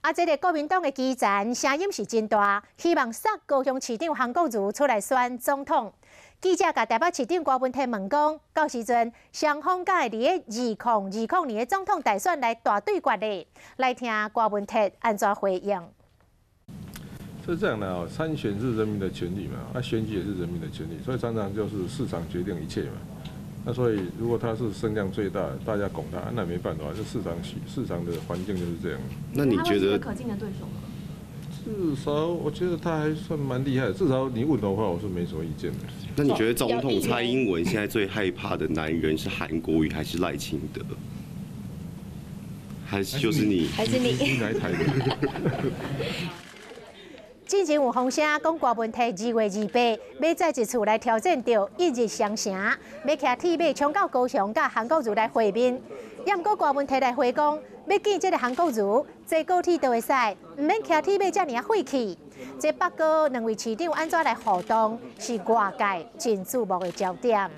啊，這个國民黨的基層聲音是真大，希望煞高雄市長韓國瑜出來選總統。記者共台北市長柯文哲問講，到時陣雙方敢會佇咧2020年的總統大選來大對決咧？來聽柯文哲按怎回應。是這樣的啊，參選是人民的權利嘛，啊，選舉也是人民的權利，所以常常就是市場決定一切嘛。那所以如果他是聲量最大，大家拱他，那沒辦法，這市場的環境就是這樣。那你覺得可敬的對手嗎？至少我覺得他還算蠻厲害的，至少你問的話，我是沒什麼意見的。那你覺得總統蔡英文現在最害怕的男人是韓國瑜還是賴清德？還是就是你？還是你？你哪一台的？之前有風聲講柯文哲2月28欲再一次來挑戰著一日雙城，欲騎鐵馬衝到高雄，佮韓國瑜來會面。也毋過柯文哲來回講，欲見這个韓國瑜，坐高鐵就會使，毋免騎鐵馬遮爾仔費氣。這北高兩位市長按怎來互動，是外界真矚目的焦點。